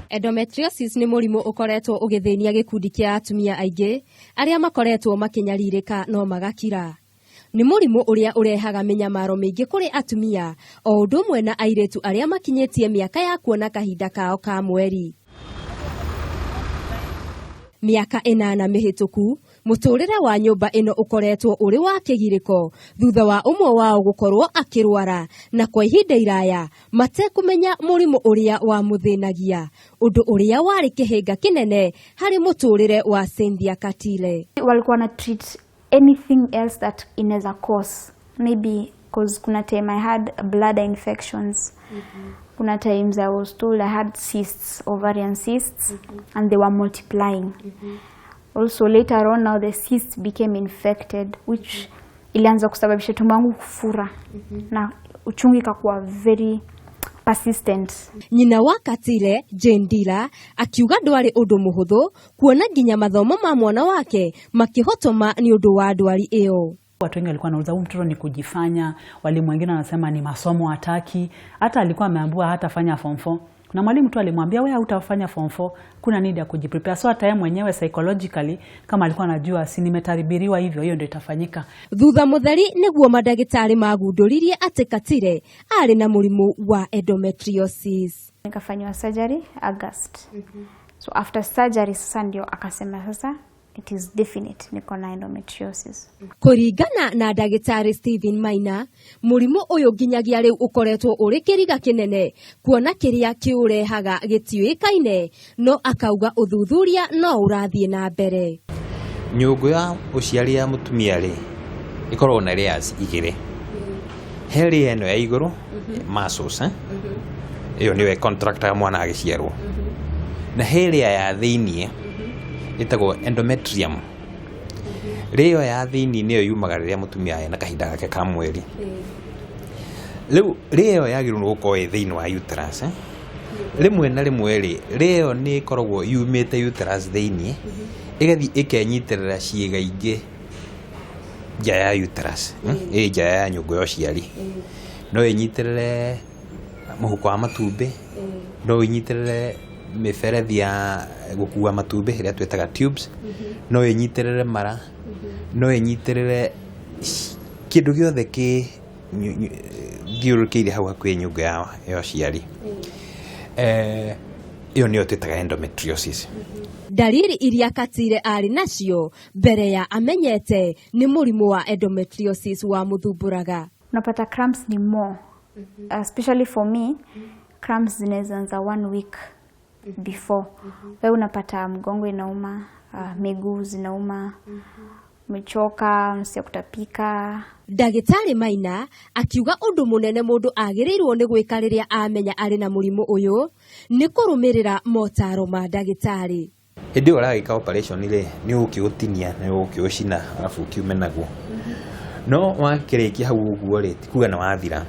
Endometriosis nĩ mũrimũ ũkoretwo ũgĩthĩnia gĩkundi kĩa atumia aingĩ arĩa makoretwo makĩnyarirĩka no magakira. Nĩ mũrimũ ũrĩa ũrehaga mĩnyamaro mĩingĩ kũrĩ atumia o ũndũ ũmwe na airĩtu arĩa makinyĩtie mĩaka ya kuona kahinda kao ka mweri. Mĩaka 8 mĩhĩtũku, mũtũrĩre wa nyũmba ĩno ũkoretwo ũrĩ wa kĩgirĩko thutha wa ũmwe wao gũkorwo akĩrwara na kwa ihinda iraya matekũmenya mũrimũ ũrĩa wamũthĩnagia, ũndũ ũrĩa warĩ kĩhĩnga kĩnene harĩ mũtũrĩre wa Cynthia Katile. Walikuwa na treat anything else that inaweza cause maybe, 'cause kuna time I had bladder infections. Kuna times I was told I had cysts, ovarian cysts, and they were multiplying. Also later on, now the cysts became infected, which ilianza kusababisha tumbo yangu kufura na uchungu ikakuwa very persistent. Nyina wa Katile, Jane Dila, akiuga ndwarĩ ũndũ mũhũthũ kuona nginya mathomo ma mwana wake makĩhotoma nĩ ũndũ wa ndwari ĩyo. Watu wengi walikuwa wanauliza, huyu mtoto ni kujifanya, walimu wengine wanasema ni masomo hataki, hata alikuwa ameambiwa hatafanya form 4. Na mwalimu tu alimwambia, wewe hutafanya form 4, kuna need ya kujiprepare. So hata yeye mwenyewe psychologically kama alikuwa anajua si nimetabiriwa hivyo, hiyo ndio itafanyika. Thutha mũtheri nĩguo mandagĩtarĩ magundũririe atĩ Katile arĩ na mũrimũ wa endometriosis. Nikafanywa surgery August. So after surgery sasa ndio akasema sasa it is definite niko na endometriosis. Kũringana na ndagĩtarĩ Stephen Maina, mũrimũ ũyũ nginyagia rĩu ũkoretwo ũrĩ kĩriga kĩnene kuona kĩrĩa kĩũrehaga gĩtiũĩkaine, no akauga ũthuthuria no ũrathiĩ na mbere. Nyũngũ ya ũciari ya mũtumia rĩ, ĩkoragwo na layers igĩrĩ. He layer ĩno ya igũrũ, muscles, eh? Ĩyo nĩyo ĩcontractaga mwana agĩciarwo. Na he layer ya thĩiniĩ ĩtagwo endometrium. Layer ya thĩiniĩ nĩyo yumaga rĩrĩa mũtumia ena kahinda gake ka mweri. Rĩu layer ĩyo yagĩrĩirwo nĩ gũkorwo ĩ thĩiniĩ wa uterus, eh? Rĩmwe na rĩmwe rĩ, layer ĩyo nĩ ĩkoragwo yumĩte uterus thĩiniĩ, ĩgathiĩ ĩkenyitĩrĩra ciĩga ingĩ nja ya uterus, ĩ nja ya nyũngũ ya ũciari. No ĩnyitĩrĩre mũhuko wa matumbĩ, no ĩnyitĩrĩre mĩberethi ya gũkua matumbĩ ĩrĩa twĩtaga tubes, no ĩnyitĩrĩre mara, no ĩnyitĩrĩre kĩndũ gĩothe kĩ thiũrũrũkĩirie hau hakuhĩ nyũngũ ya ũciari. Ĩyo nĩyo twĩtaga endometriosis. Ndariri iria Katile arĩ nacio mbere ya amenyete nĩ mũrimũ wa endometriosis wamũthumbũraga. Unapata cramps ni more. Especially for me, cramps zinaweza anza one week before. Wewe unapata mgongo inauma, miguu zinauma, umechoka, unasikia kutapika. Ndagĩtarĩ Maina akiuga ũndũ mũnene mũndũ agĩrĩirwo nĩ gwĩka rĩrĩa amenya arĩ na mũrimũ ũyũ nĩ kũrũmĩrĩra motaro ma ndagĩtarĩ. Hĩndĩ ĩyo ũragĩka operation rĩ, nĩ ũgũkĩũtinia, nĩ ũgũkĩũcina arabu ũkiume naguo. No wakĩrĩkia hau ũguo rĩ, ti kuga nĩ wathira.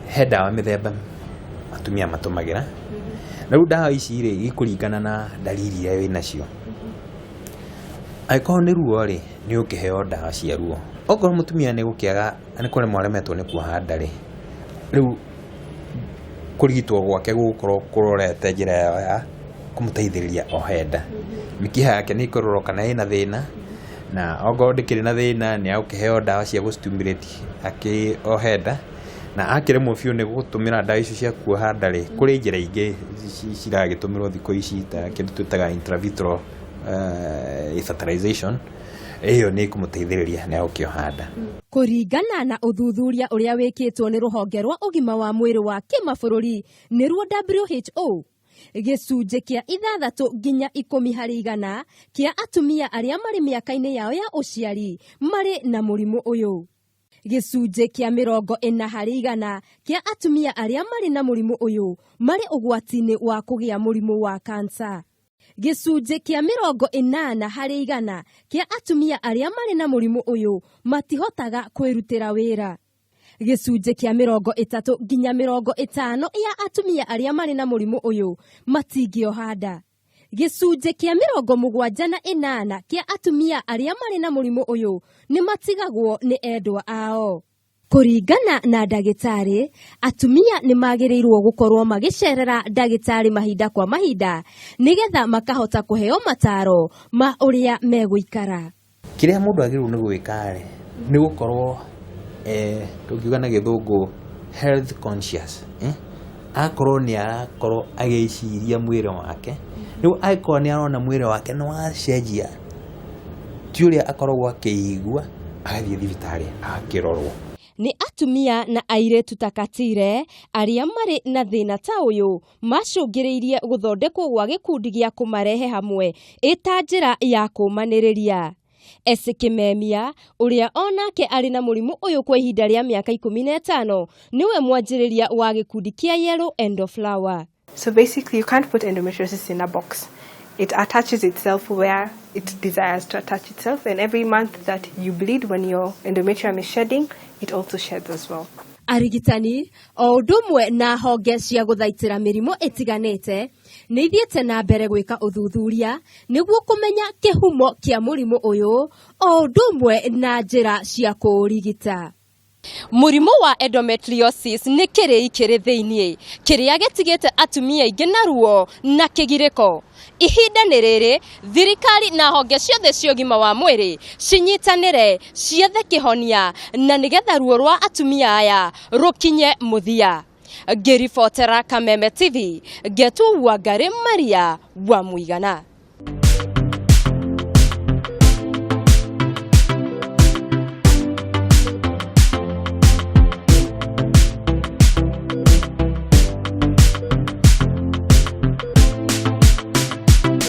He ndawa mĩthemba atumia matũmagĩra. Na rĩu ndawa ici rĩ, ikũringana na ndariri iria wĩnacio. Angĩkorwo nĩ ruo rĩ, nĩ ũkĩheo ndawa cia ruo. Okorwo mũtumia nĩ gũkĩaga, nĩ kũremwo aremetwo nĩ kuoha nda rĩ, rĩu kũrigitwo gwake gũgũkorwo kũrorete njĩra ĩyo ya kũmũteithĩrĩria ohe nda. Mĩkiha yake nĩ ĩkũrorwo kana ĩna thĩna, na okorwo ndĩkĩrĩ na thĩna nĩ egũkĩheo ndawa cia gũ-stimulate akĩohe nda, na akĩremwo biũ nĩ gũtũmĩra ndawa icio cia kuoha nda rĩ, kũrĩ njĩra ingĩ ciragĩtũmĩrwo thikũ ici ta kĩndũ twĩtaga intravitreal fertilization, ĩyo nĩ ĩkũmũteithĩrĩria na egũkĩoha nda. Kũringana na ũthuthuria ũrĩa wĩkĩtwo nĩ rũhonge rwa ũgima wa mwĩrĩ wa kĩmabũrũri nĩruo WHO, gĩcunjĩ kĩa 6 nginya 10 harĩ igana kĩa atumia arĩa marĩ mĩaka-inĩ yao ya ũciari marĩ na mũrimũ ũyũ. Gĩcunjĩ kĩa 40 harĩ igana kĩa atumia arĩa marĩ na mũrimũ ũyũ marĩ ũgwati-inĩ wa kũgĩa mũrimũ wa kansa. Gĩcunjĩ kĩa 80 harĩ igana kĩa atumia arĩa marĩ na mũrimũ ũyũ matihotaga kwĩrutĩra wĩra. Gĩcunjĩ kĩa 30 nginya 50 ya atumia arĩa marĩ na mũrimũ ũyũ matingĩoha nda. Gĩcunjĩ kĩa 78 kĩa atumia arĩa marĩ na mũrimũ ũyũ nĩ matigagwo nĩ endwa ao. Kũringana na ndagĩtarĩ, atumia nĩ magĩrĩirwo gũkorwo magĩcerera ndagĩtarĩ mahinda kwa mahinda nĩgetha makahota kũheo mataro ma ũrĩa megũikara. Kĩrĩa mũndũ agĩrĩirwo nĩ gwĩka rĩ, nĩ gũkorwo tũngiuga na gĩthũngũ health conscious, eh? Akorwo nĩ arakorwo agĩciria mwĩrĩ wake, rĩu angĩkorwo nĩ arona mwĩrĩ wake nĩ wacenjia ti ũrĩa akoragwo akĩigua, agathiĩ thibitarĩ agakĩrorwo. Nĩ atumia na airĩtu ta Katire arĩa marĩ na thĩna ta ũyũ macũngĩrĩirie gũthondekwo gwa gĩkundi gĩa kũmarehe hamwe ĩta njĩra ya kũmanĩrĩria. Esi Kimemia ũrĩa onake arĩ na mũrimũ ũyũ kwa ihinda rĩa mĩaka 15 nĩwe mwanjĩrĩria wa gĩkundi kĩa Yellow Endo Flower. So basically, you can't put endometriosis in a box. It attaches itself where it desires to attach itself, and every month that you bleed when your endometrium is shedding, it also sheds as well. Arigitani o ũndũ ũmwe na honge cia gũthaitĩra mĩrimũ ĩtiganĩte nĩ ithiĩte na mbere gwĩka ũthuthuria nĩguo kũmenya kĩhumo kĩa mũrimũ ũyũ o ũndũ ũmwe na njĩra cia kũũrigita. Mũrimũ wa endometriosis nĩ kĩrĩi kĩrĩ thĩiniĩ kĩrĩa gĩtigĩte atumia aingĩ na ruo na kĩgirĩko. Ihinda nĩ rĩrĩ thirikari na honge ciothe cia ũgima wa mwĩrĩ cinyitanĩre ciethe kĩhonia na nĩgetha ruo rwa atumia aya rũkinye mũthia. Ngĩribotera Kameme TV, ngetwo Wangari Maria wa Mũigana.